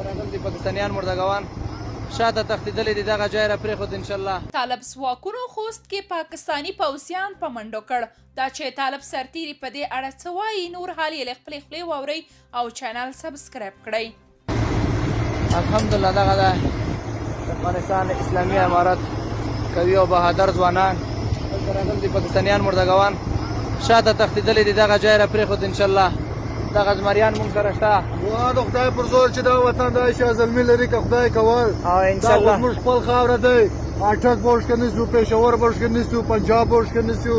راغلي دي پاکستانیان مردګوان شاته تښتېدلي دي، دغه جای را پرېښود انشاءالله. طالب ځواکونو خوست کې پاکستاني پوځیان په منډو کړ. دا چې طالب سرتیري په دې اړه څه وايي، نور حال یې له خپلې خولې واورئ او چینل سبسکرایب کړئ. الحمدلله دغه ده افغانستان اسلامي امارت قوي او بهادر ځوانان دلته راغلي دي، پاکستانیان مردګوان شاته تښتېدلي دي، دغه جای را پرېښود انشاءالله. دغه زمریان مونږ سره شته. دعا د خدای پر زور چې دا وطن د عیش زلمی لري که خدای کول. او انشاءالله دا زموږ خپل خاوره دی. اټک به ورښکه نیسو، پېښور به ورښکه نیسو، پنجاب به ورښکه نیسو.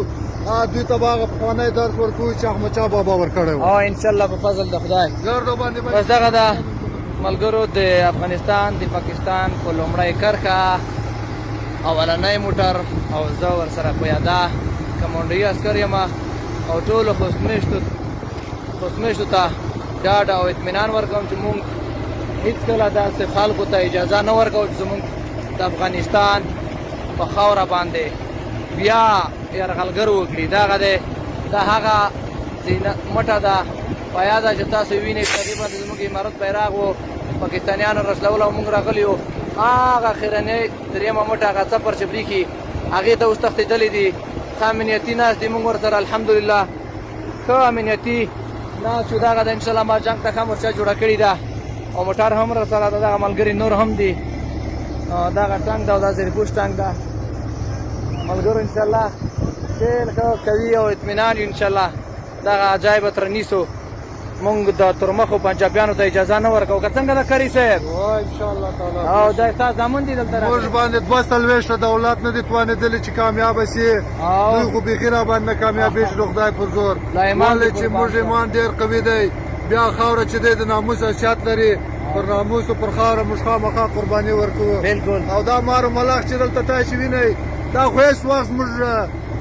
دوی ته به هغه پخوانی درس ورکوو چې احمدشاه بابا ورکړی و. او انشاءالله په فضل د خدای. ګردو باندې بس دغه ده ملګرو د افغانستان د پاکستان په لومړی کرښه اولنی موټر، او زه ورسره پیاده کمانډوي عسکر یم، او ټولو خوست ته ډاډ او اطمینان ورکوم چې مونږ هیڅکله داسې خلکو ته اجازه نه ورکوو چې زمونږ د افغانستان په خاوره باندې بیا یرغلګر وکړي. دغه دی، دا هغه زینه مټه ده پیاده چې تاسو وینئ، تقریبا زموږ امارت بیرغ و پاکستانیانو رسلول او موږ راغلي یو. هغه اخرنۍ درېیمه مټه، هغه څپر چې بریښي، هغې ته اوس تښتېدلي دي. ښه امنیتي ناست دي، موږ ورسره الحمدلله ښه امنیتي ناست یو. دغه ده انشاءالله ما جنګ ته ښه مورچه جوړه کړې ده او موټر هم راسره ده، دغه ملګري نور هم دي. دغه ټانک ده او دا زرپوش ټانک ده. ملګرو انشاءالله ډېر ښه قوي او اطمینان یو، انشاءالله دغه ځای به تر نیسو. مونږ د ترمخو پنجابیانو ته اجازه نه ورکوو، که څنګه ده قري صاحب؟ ان شاء الله تعالی. او دا ستا زامن دي دلته؟ موږ باندې 42 دولت نه دي توانېدلي چې کامیابه شي، دوی خو بیخي را باندې نه کامیابېږي د خدای پر زور. ولې چې موږ ایمان ډېر قوي دی. بیا خاوره چې دی د ناموس حیثیت لري، پر ناموس او پر خاوره موږ خامخا قرباني ورکوو. بالکل. او دا مار ملخ چې دلته تاسو وینئ، دا خو هېڅ وخت زموږ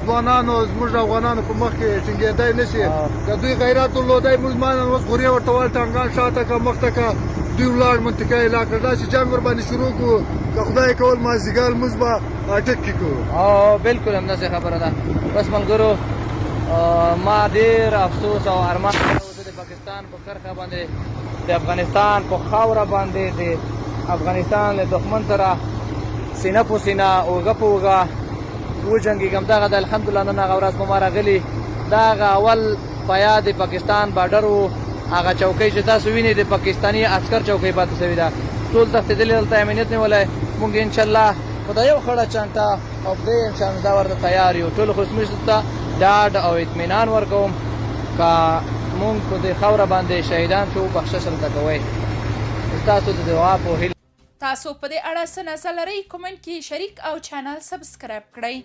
ځوانانو، زموږ افغانانو په مخ کې ټینګېدای نه شي. که دوی غیرت درلودای، موږ ما اوس غورې ورته وال، ټانګان شاته که مخته که، دوی ولاړ منطقه یې لا کړه. داسې جنګ ورباندې شروع کړو که خدای کول مازدیګر لمونځ به اټک کې کوو. او بالکل همداسې خبره ده. بس ملګرو، ما ډېر افسوس او ارمان د پاکستان په کرښه باندې، د افغانستان په خاوره باندې، د افغانستان له دښمن سره سینه په سینه، اوږه په اوږه وجنګېږم. دغه د الحمدلله نن هغه ورځ په ما راغلي. دغه اول پیا د پاکستان بارډر و، هغه چوکۍ چې تاسو وینئ د پاکستاني عسکر چوکۍ پاتې شوې ده. ټول تښتېدلي، دلته امنیت نیولی. موږ انشاءالله په دا یو خړه چانټه او په دې انشاءالله ورته تیار یو. ټولو خوست ته ډاډ او اطمینان ورکوم که مونږ په دې خاوره باندې شهیدان شو، بخشش راته کوئ. ستاسو د دعا په هیله. تاسو په دې اړه څه نظر لرئ؟ کومنټ کې شریک او چینل سبسکرایب کړئ.